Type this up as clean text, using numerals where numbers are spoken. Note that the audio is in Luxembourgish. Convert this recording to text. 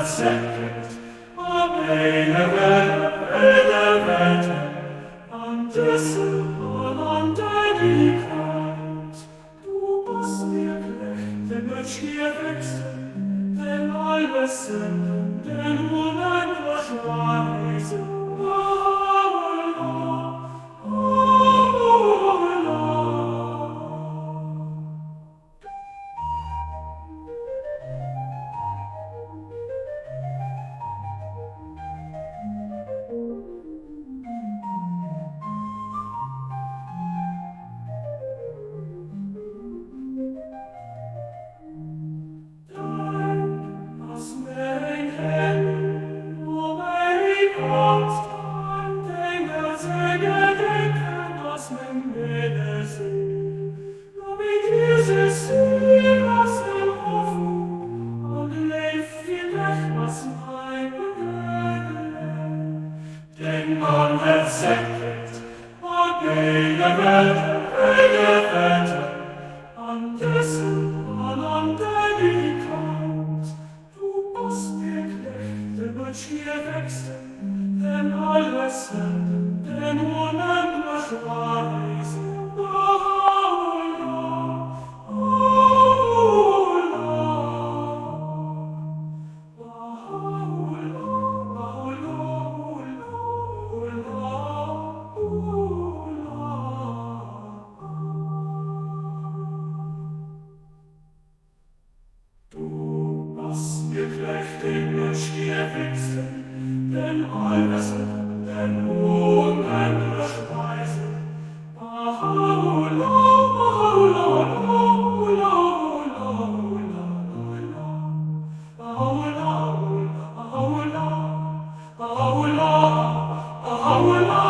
het a béine Welle Welten, an dessen Unendlichkeit. Du bass mir Knecht, den Mensch hier wächsten, den Allwissenden, den unendlich Weisen. Baha'u'llah, Baha'u'llah. Dein ass meng Hänn, o mäi Gott, an denger Gedenken ass meng Medezin. Den man het säcket, a béide Welten, béide Welten, an dessen Unendlichkeit. Du bass mir Knecht, den Mensch hier wächsten, den Allwissenden, den unendlich Weisen. Baha'u'llah, Baha'u'llah. Du bass mir Knecht, den Mensch dir wächsten, den Allwissenden, den unendlich Weisen. Baha'u'llah, Baha'u'llah, Baha'u'llah, Baha'u'llah, Baha'u'llah, Baha'u'llah, Baha'u'llah.